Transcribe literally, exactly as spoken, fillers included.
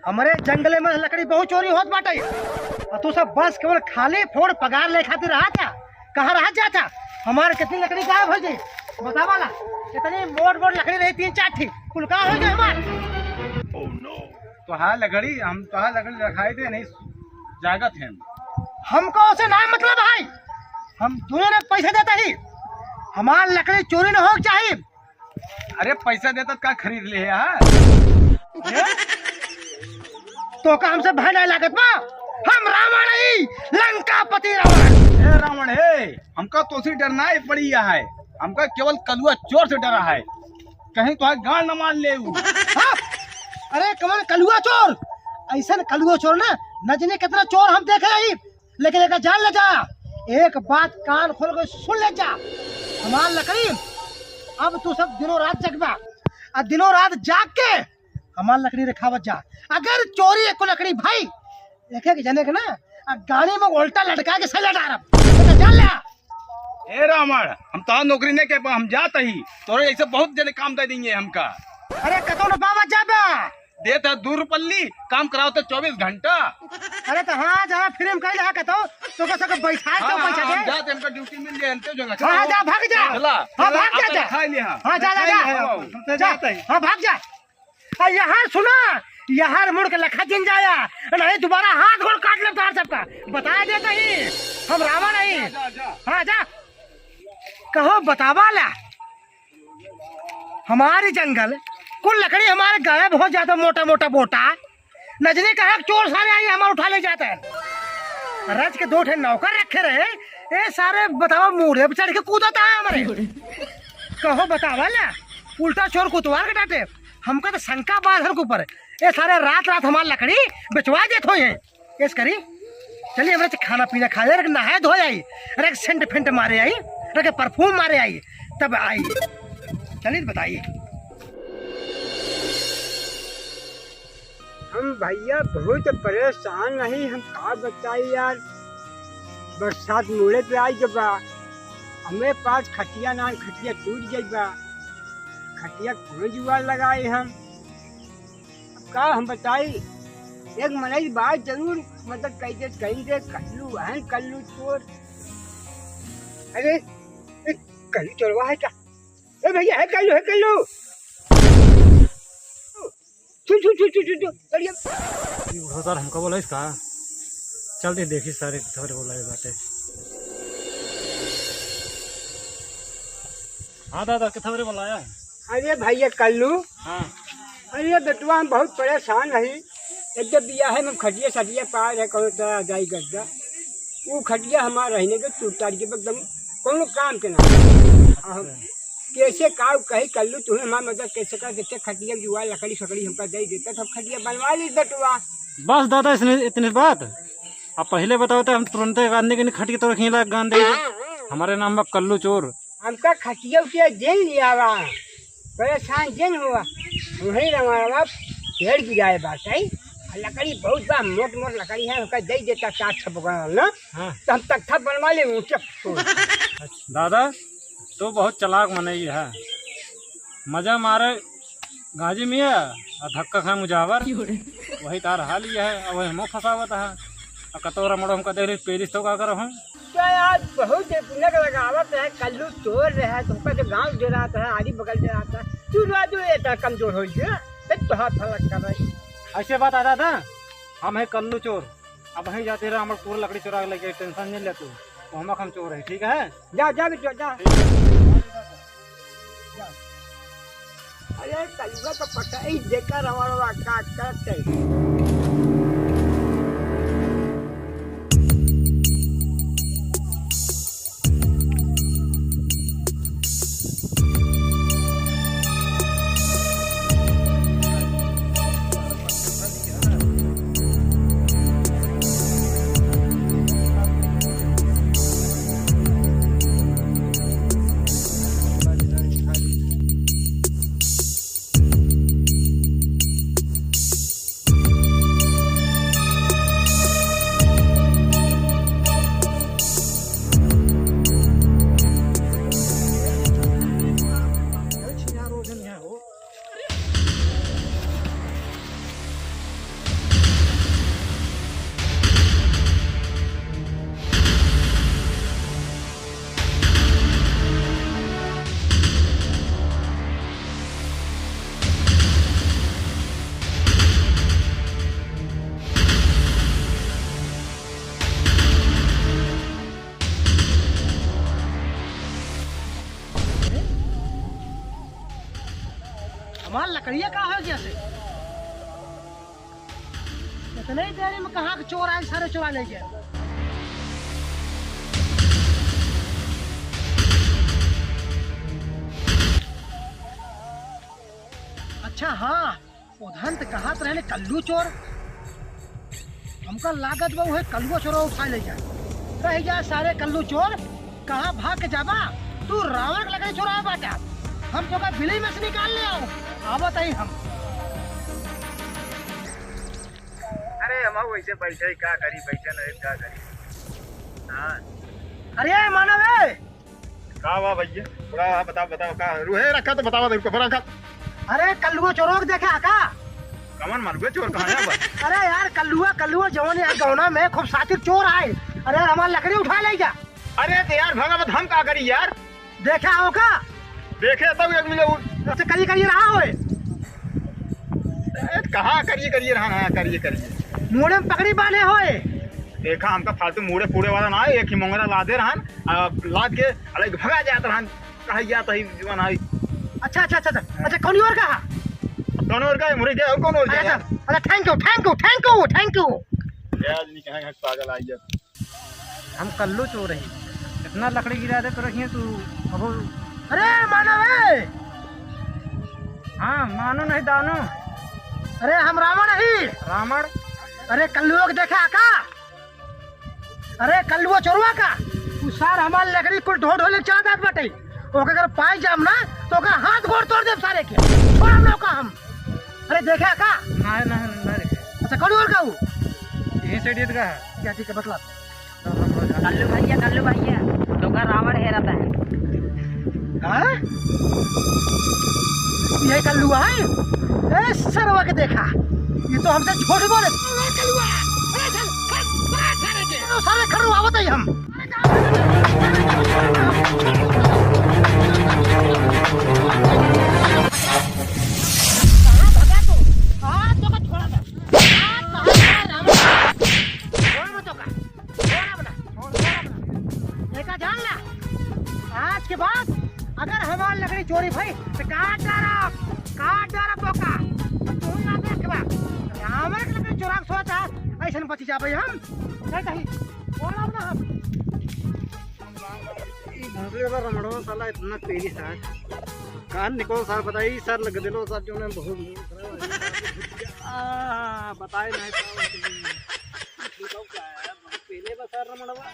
हमरे जंगले में लकड़ी बहुत चोरी होत बाटे। और तू सब बस केवल खाली फोड़ पगार ले खातिर रहा था। कहाँ रहा जाता? हमार कितनी लकड़ी गायब होइ गई? बतावा ला। इतनी मोट मोट लकड़ी रही, तीन चार ठी, कुल कहाँ होइ गई हमार? तोहार लकड़ी, हम तोहार लकड़ी रखाई दे नहीं, जागत है। हमको उसे ना मतलब है, हम दुनिया में पैसे देते ही, हमार लकड़ी चोरी न हो चाहिए। अरे पैसा देता का खरीद ले यार? तो का हमसे भय नहीं लागत बा? हम रावण हई, लंकापति रावण। हे रावण हे, हमका तोसे डर ना पड़ी है, हमका केवल कलुआ चोर से डर है, कहीं तो गांड न मार ले उ। हाँ? अरे कमन कलुआ चोर, ऐसन कलुआ चोर ना, न जाने कितना चोर हम देखे ही, लेकिन एका जान ले जा, एक बात कान खोल के सुन ले जा, हमार लकड़ी, अब तू सब दिनों रात जगबा, आ दिनों रात जाग के हमार लकड़ी रखावत जा। अगर चोरी एको लकड़ी भाई, एक एक जने के ना, आ गाड़ी में उल्टा लटका के सला डारब, एका जान ले। ए रावण, हम तोहार नौकरी नहीं के, हम जात ही, तोरे ऐसे बहुत जने काम दे देंगे हमका। अरे कतो न पावा जाबा। देत है दू रुपल्ली, काम कराओ तो चौबीस घंटा। अरे तो हाँ, जहाँ फिल्म कइल है कतो, तो का सबके बैठा के हाँ, पैसा हाँ, दे। हम जात, हमका ड्यूटी मिल जाए, हम तो जगह। हाँ, हाँ, जा, भाग जा। चला। हाँ, भाग जा, आप जा। खा लिया। हाँ, जा, जा, जा। खाई लिया। हाँ, जा, जा, जा। हाँ, भाग जा। आ, यहाँ सुना, यहाँ मुड़ के लखा जिन जाया, नहीं दोबारा हाथ गोड़ काट ले तार सबका। बता देता ही, हम रावण नहीं। जा, जा, जा। हाँ, जा। कहो, बतावा ला। हमारी जंगल, कुल लकड़ी हमारे गायब हो जाता, मोटा मोटा बोटा। नजनी कहा चोर सारे आई, हमार उठा ले जाता है। रज के दो ठे नौकर रखे रहे, ए सारे बतावा मूड़े पे चढ़ के कूदता है हमारे। कहो बतावा ला, उल्टा चोर कोतवाल के डांटे, हमका तो शंका बा हर के ऊपर। ए सारे रात रात हमार लकड़ी बेचवा देत होई हैं। ऐस करी, चली हमरे से खाना पीना खा ले, रख नहाए धोए आई, रख सेंट फेंट मारे आई, रख परफ्यूम मारे आई, तब आई। चली बताई। हम भैया बहुत परेशान रही, हम का बताई यार, बरसात मुड़े पे आई जब बा, हमें पास खटिया ना, खटिया टूट गई बा, खटिया कौन जुगाड़ लगाई हम, अब का हम बताई, एक मनई बात जरूर मतलब कह दे, कह दे, कल्लू है, कल्लू चोर। अरे, ए, कल्लू चोरवा है का? ए भैया, है कल्लू, है कल्लू। छू, छू, छू, अरे। ई बुढ़वा सार हमका बोला इसका? चल दे, देखी सारे कितना बड़े बोला है बाटे। हाँ दादा, कितना बड़े बोला है? अरे भैया कल्लू। हाँ। अरे बेटवा, हम बहुत परेशान रही। एक जब बियाहे में खटिया सटिया पाए रहे, कौनो तरह जाई गद्दा। ऊ खटिया हमार रहने के टूट टाट के एकदम कौनो काम के ना। आ हम कैसे काऊ कही कल्लू, तुम्हें हमार मदद कैसे कर देते, खटिया जुआ लकड़ी सकड़ी हमका दे देता, तब खटिया बनवा ली बेटवा। बस दादा, इसने, इतनी बात। अब पहले बताओ तो हम तुरंते गांधी के खटिया तोड़ खींच ला गांधी। हमारे नाम बा कल्लू चोर। हमका खटिया उटिया जिन लियावा, परेशान जिन हुआ। वही रंगवा पेड़ गिराए बात है, लकड़ी बहुत बा, मोट मोट लकड़ी है, हमका दे देता चार छह बगल ना, हाँ। तो हम तख्ता बनवा ले ऊंचे। दादा, तू बहुत चालाक मनई है, मजा मारे गाजी मिया, आ धक्का खाए मुजावर। वही तार हाल ये है, अब वही हमो फंसावत है। आ कतोरा मड़ो हमका देख रही, पेरिस तो का करब हम? तो यार, बहुत एक नग लगावत है, कल्लू चोर रहे, तुमका जो गांव दे रहा था, आड़ी बगल दे रहा था, तू ना जो ये इतना कमजोर हो गया, फिर तो हाथ फलक कर रही। ऐसे बात आ दादा, हम है कल्लू चोर, अब वहीं जाते रहे, हमारे पूरा लकड़ी चुरा के लेके, टेंशन नहीं ले तू, वो हम हम चोर है, ठीक है? जा, जा बेटा, जा। जा। अरे, कलुआ का पता ही जेकर रवा रवा का करत है। करिए का हो जैसे? इतने ही देरी में कहाँ के चोर आए, सारे चोरा ले गए। अच्छा हाँ, उधन त कहत रहले कल्लू चोर। हमका लागत बा उहे कल्लुआ चोरवा उठाए ले जाए। रह जा सारे कल्लू चोर, कहाँ भाग के जाबा? तू रावण के लकड़ी चोराए बाटा। हम तोका बिलई में से निकाल ले आओ। आवत ही हम। अरे हम वैसे बैठे ही का करी, बैठे नहीं का करी। हाँ। अरे मानव ए, का बा भैया? थोड़ा बताओ, बताओ का रुहे रखा तो बताओ, देखो रखा। अरे कल्लुआ चोरोक देखा का? कमन मलुआ चोर कहाँ है बा? अरे यार कल्लुआ, कल्लुआ जवन यार गौना में खूब सातिर चोर आए। अरे हमार लकड़ी उठा ले जा। अरे तो यार भगा मत, हम का करी यार? देखा हो का? देखे तो एक मिले उ- अच्छा करिए करिए रहा होए। ए, कहाँ करिए करिए रहा ना, करिए करिए। मूड़े में पकड़ी बांधे होए। देखा हमका फालतू मूड़े पूड़े वाला ना है, एक ही मोंगरा लादे रहन, आ, लाद के अलग भगा जात रहन, कहा जात है जीवन आई। अच्छा अच्छा अच्छा अच्छा अच्छा, कौन और कहा? कौन और का है? मुरे गया, कौन और अच्छा गया? अच्छा, अच्छा thank you thank you thank you thank you। यार नहीं कहा पागल आई है। हम कल्लू चोर ही, इतना लकड़ी गिरा दे तो रखिए तू। अबो अरे मानव ए! हाँ मानो नहीं दानो। अरे हम रावण ही। रावण? अरे कल्लुआ के देखा का? अरे कल्लुआ चोरवा का? उ सार हमार लकड़ी कुल ढो ढो ले चला जात बाटे। ओके अगर पाई जाम ना तो ओकर हाथ गोड़ तोड़ देब सारे के। छोड़म ना ओका हम। अरे देखा का? नहीं नहीं नहीं देखे। अच्छा कौन और का उ? यही से डेट का है। क्या ठीक है बतला। कल्लू भैया, कल्लू भैया, तोका रावण हेरत है। हाँ? ये कल्लुआ है? ए सरवा के देखा, ये तो हमसे झूठ बोले। ए कल्लुआ, ए चल, चल, चल, चल, चल, चल। सारे खड़ू आवत ही हम। कहाँ भगा तू? आज तोका छोड़ा था। आज कहाँ था रावण? छोड़ मत तोका। छोड़ा बना, छोड़ा बना। एका जान ला, आज के बाद अगर हमार लकड़ी चोरी भई, तो काट डारा, काट डारा तोका। तू ना देखबा, रावण के लकड़ी चोरा के सोचा, ऐसन बची जाबे हम। चल तही, छोड़ा बना हम। ई भोसड़ी वाला रमणवा साला इतना तेजी सार। कान निकल सार, बताई सार, लग दिलो सार, जो उन्हें बहुत मूड खराब है। आ, बताए नहीं पाओ। बताओ का है? पहले बस सार रमणवा।